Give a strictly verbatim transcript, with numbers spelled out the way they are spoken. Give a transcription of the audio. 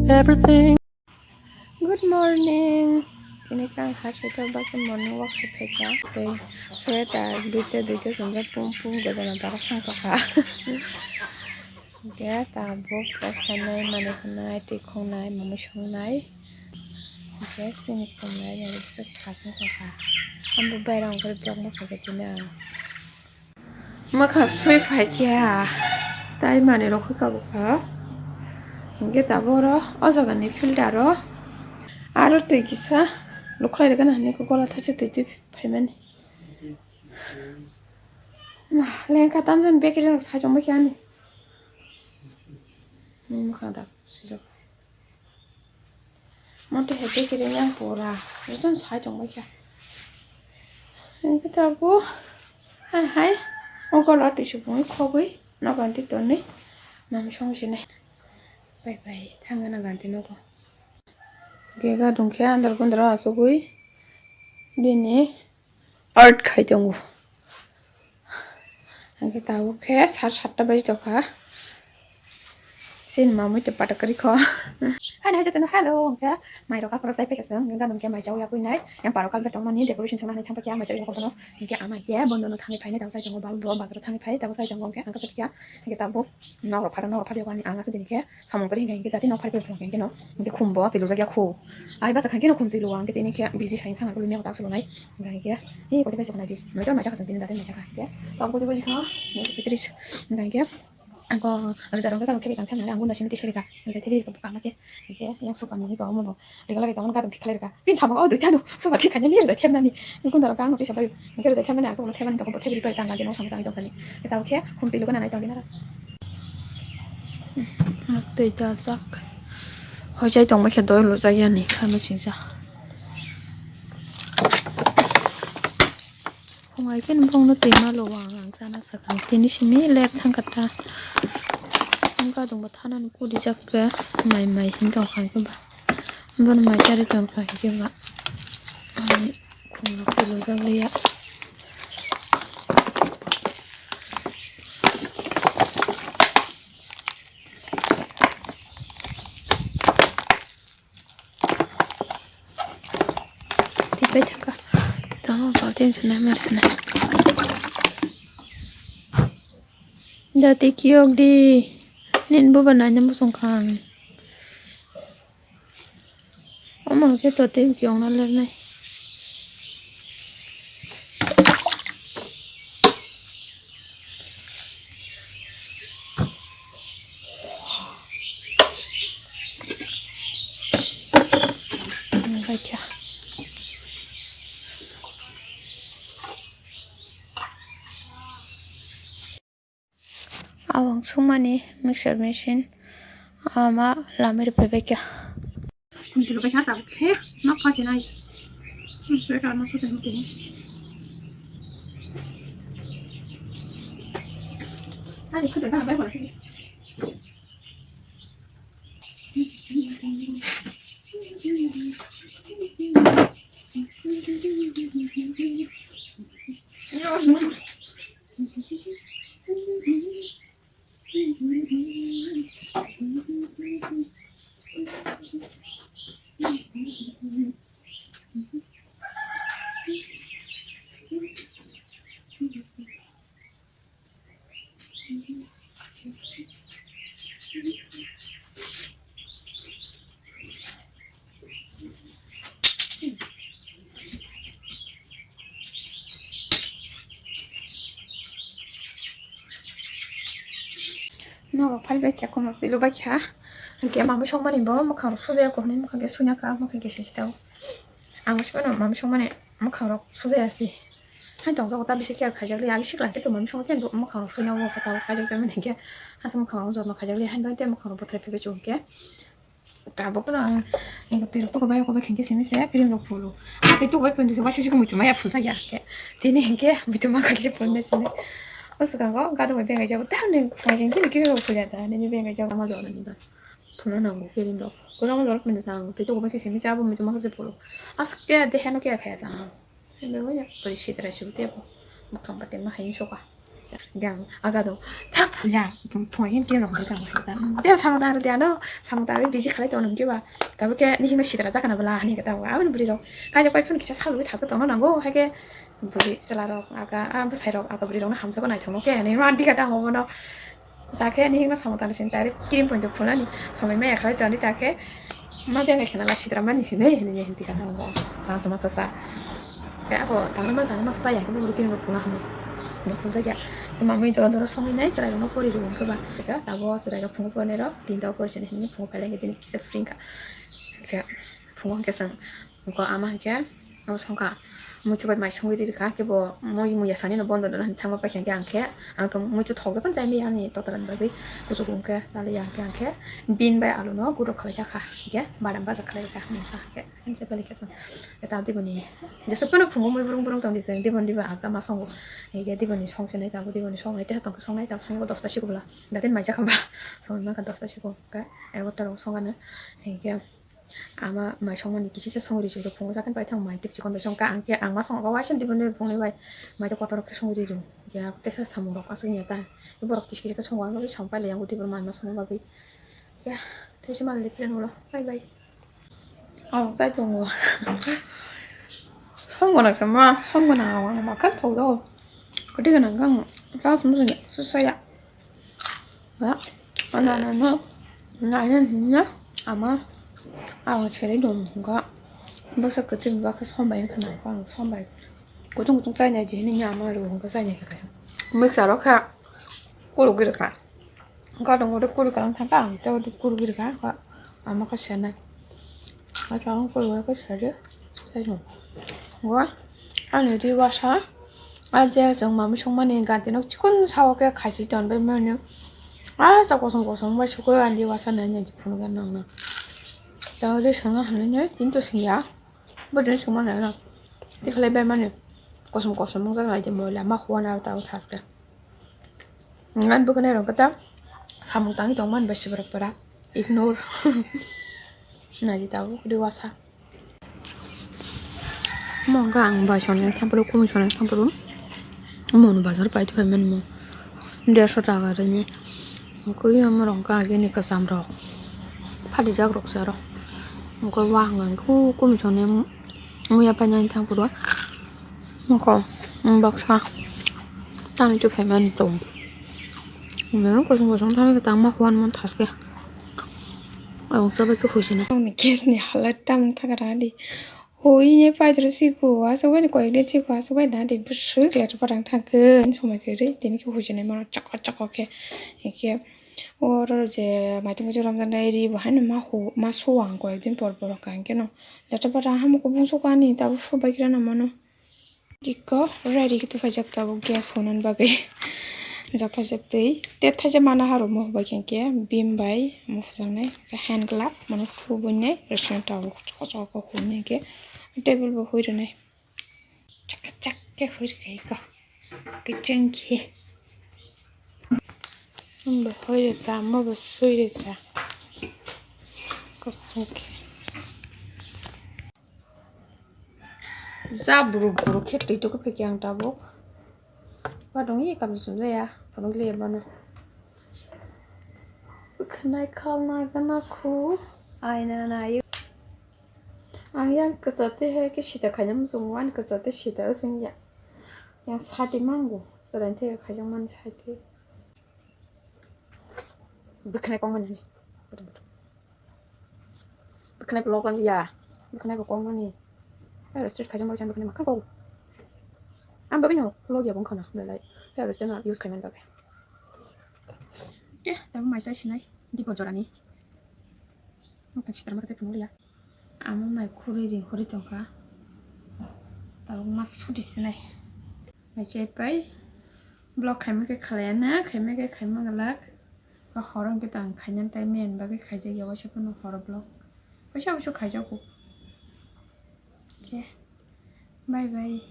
Everything. Good morning. Tini khe ang side side o basa morning walk khai phaikha. Tei sweater duita duita chumjak pum pum godona bara sang tongkha. Hingke tabuk pastanai, manui hwnai, twi khongnai, mamui songnai. Hingke chini khongnai, manui bwswk khasing tongkha. Amo bairang ungkhe vlog ma khaikha tini ang. Mwkha sui phaikha, tai manui rok khe kabukha. Hingke tabuk oro o jaga ni filter o aro twi kisa lukhlai rwgana hinui khe gola thaisa twi twi phaimani. Ma, lengkha tamjani bakery rok sai tongbaikha ani. Mwkha dak sijak. Mote hai bakery yang pura, ekdom sai tongbaikha. Hingke tabuk hai hai o gola twi subungwi khogwi nogo anti tonwi mamsong sinai. Bai bai thangna ganti nogo. Gega dungkhe andar gundra asugwi bini art khai tongo. Hingke tabuk khe sar satta baji tongkha. Chini mamui tei pata kwrwi kho. Ani hai jatano hello hingke mai rok aphuru chai phaikha chwng hingke ganong khe mai chao yakui nai yang paro kalbe tongmani decoration songna hinui thang paikha mai chao yakui bono hingke ama khe bondo no thangwi phainai tabuk chai tongo bal bo bazaro thangwi phai tabuk chai tongo hingke ang khe chapikha hingke tabuk nok rok phara nok rok phari yakui ani ang aswk dini khe samung kwrwi hingka hingke tati nok phari phai phai hingke no hingke khum bo twi lujak ya khu. Ai basa hingke no khum twi luwa hingke tini khe busy khai thang khe miyang tak sulo nai hingka hingke hi kote bai choknai di noi to mai chakha tini dati mai chakha hingke tok budi budi kha Beatrice hingka hingke ako rwja rok khe kang thebwi kang thebwi ang gunda simi tisari kha rwja thebwi rwkha bwkha ma khe hingke yang supa nini kok mono lega lagi tongmani gadang thik khalai rwkha. Bini samung o dui tano soba thik khaina lir da themnani. Gunda rok ang notisa bai. Hingke rwjai themnani ang khe ulo themani tongkha bo thebri bai tang lagi no samung tangwi tongsani. Tei tabuk khe khum twi lugo nanai tongdi nara. Tei dajak. Hojai tongma khe doi lujak yani kharmai singsa. Khungai khe nokno twi malo ang ang chana sakang tini simi ler thangkha ta. Wngkha dongbo thanani kudijak khe mai mai hin tongkha khe ba. Bono mai chari tongkha khe ba. Ani khungo khulujak liya. Tipai thangkha. Tamo baltin sinai mar sinai. Dati kiyok di. Nin buba naina musung khan. Omo khe to tei kiyokna lernai. Baikha. Awang sumani mixer machine ama lamai rwphai baikha. Khum twi rwbaikha tabuk khe nok phasinai. Sweater no sotwi hwn tini. Ani khwtwng gana bai bola sini. Nogo phai bai khe, khumrok twi lubai kha. Hwnkhe mamui songmani bo mwkhang rok sujaya kok hinwi mwkhang khe suina kha, mwkhang khe sisi tao. Ang sukano mamui songmani mwkhang rok sujaya si. Hai tong khe ta bisi care khaijak li, agi sikla khe to mamui songma khe mwkhang rok suina o kha tao khaijak tei mani khe. Asa mwkhang rok jotno khaijak li, hai bai tei mwkhang rok bwthai phai khe chuk khe. Tabuk no ang twi rok bai khe simi se cream rok phulu. Tei tubai pon se waisa se muitu maya phulsa ya khe. Tini hinkhe muitu ma khe phulna sini. O swkango gado bai bengai jago. Ta ni phai khe ni cream rok phulya ta. Nini bengai jago ma jora ni ba. Phulna nango cream rok. Kono ma jora phulna sang. Tei tubai khe simi se abo muitu ma khe phulu. Aske de heno khe phaya sang. Hembe waya pori sitra sibute bo. Mwkhang bate ma hayin soka. Gang aga do ta phuya phone hin tin rok de gang ta. Te samung tang dia no, samung tang bisi khalai to nang kiba. Tabu ke ni hino sitra jakana bela hani kata wa abun buri rok. Kaja koi phun kisa salu thas to nango hake buri sela rok aga a bwsai rok aga buri rok no hamsa ko naithok no ke ni man diga da hobo no. Ta khe ani himno samung tangni sini tari cream point phunani somoi maya khlai tongdi ta khe ma beng khe nang sitra mani hinwi hinwi hinwi hinwi ka tongo chang chama cha cha. Khe abo tangma tangma sa ya khe buburu cream rok phuna hamya. Ni phun jakya. Mamui doro doro songwi nai chwrai rokno pori rw khe ba. Khe abo chwrai rok phungo pornai rok tin ta pori sini hinwi phungo phailai khe tini kisa free kha. Khe phungo khe chwng Nokho ama hwnkhe abo songkha muitu bai mai songwi rikha, khe bo mui muya sanino bondo dona hinwi thangma paikha hwnkhe ang khe ang tong muitu thok dophano chai maya ani totoran bagwi kuchugo hwnkhe chaliya hwnkhe ang khe bean bai aluno guro khwlaisa kha hwnkhe badam baja khwlaikha mungsa hwnkhe hwnse palikha chwng. Khe ta diboni jesa phano phungo mui burung burung tongdi chwng diboni diba alta ma songo hwnkhe diboni song chinai tabuk diboni songnai tesa tongkhe songnai tabuk songwi dosta sikubla datin mai jakha ba songwi mankha dosta siku hwnkhe egarota rogo songano hwnkhe. Ama mai songmani kisisa songri songri phungo sakhe paithang mai tik chikon bai songkha ang khe ang ma songkha waisa diboni phungnai bai mai tei kotor khe songri rw ya tesa samung rok aswk ya ta borok kis kis khe songo ang bagwi song pailai ang tei borok mai ma songma bagwi ya tei se manlai phiya ulo bye bye. Oh chai tongo song gwnang sama song gwnang ang ma kha thok jago kwtwi gwnang khe ang plus musu ya susa ya. Ba, ano ano no, na ano ano no, ama, awa chere dong ga, basa ketin baka sombai khana ko ang sombai, kutung kutung chai nai jini ni ama ro ga chai nai kha, mixer o kha, kuru giri kha, ga dong ro kuru kalang thang ka, ang tei kuru giri kha, ama kha senai. Acha ang koi wai khe sari. Sai no. Go. Ani ri wasa. A je chwng mamui songmani ganti nok chikon sao khe khachi ton bai mani. A sa kosom kosom bai sukoi ani wasa nai nai phunu gan nang na. Ta ri sanga hanai nai tin to singya. Bo din songma nai na. Ti khlai bai mani. Kosom kosom mung jak nai je moila ma huwa na ta thas khe. Ngan bwkhanai rok kata samung tangwi tongmani bai sibrok pora ignore. Naidi tabuk ri wasa. Mo wngkha ang bai sonai thampuru kumi sonai thampuru. Monu bazar pai thai mani mo derso taka rini. Kwi omo rok wngkha agini kwcham rok phatijak rok se aro. Wngkha wahwnga kumi sonai. Muya painani thang puro. Nokho, baksa. Tani tu phaimani tong. Meno kosong kosong thangwi tangma huan mon thaske. Ang sabai khe huisina. Ang ni gas ni halat tam thakara di. Hui ye paidro siko, asok bai ni koyek de siko, asok bai na di bwswk letra parang thangkhe. Somai khe ri, tini khe huisina mano chakka chakka khe. Ekhe oro je maitung muitu romjaknai ri bo haino ma hu, ma su ang koyek din por por kha hwnkhe no. Letra para hamuku bungsuku ani tabuk subai kira na mano. Kiko ready khe tufaijak tabuk gas hunan bagwi. Jathaisa twi tethaisa mana haro mo bai khe bim bai mo phujaknai hand glove mano thu buinai rwsna tabuk choko choko khe table bo hui rwnai. Chak chak khe hui rwkha iko. Kwchwng khe. Omo bai hoi rwkha, omo bai soi rwkha. Kwchwng khe. Ja buru buru khe twi tokhe phikhe ang tabuk. Ba dongwi kamsa sumjaya, phunukliya bono. Bwkhanai khalna gana khu, aina naio. Ang yang kwchar twi hai khe sita khaina muchungo, ani kwchar twi sita wsong ya. Yang sati mango, chwraini theke khaijakmani sati. Bwkhanai kongmani. Bwkhanai vlog ang ya. Bwkhanai bo kongmani. Ai restrict khaijak bagwi bwkhanai makhang kong. Ang bagwi no vlog ya bwkhanai belai. Ai restrict na use khaimani bagwi. Eh, tamo maisa sinai. Di bojorani. Ang tang sitra makate tungli ya. Amo mai khuri ring khuri tongkha. Tabuk ma suti sinai. Mai chai pai. Vlog khaima khe khlaiya na, khaima khe khaima glak. Ba horo hwnkhe tang khaina time ni bagwi khaijak ya, waisa phano horo vlog. Waisa waisa khaijago. Khe. Bye bye.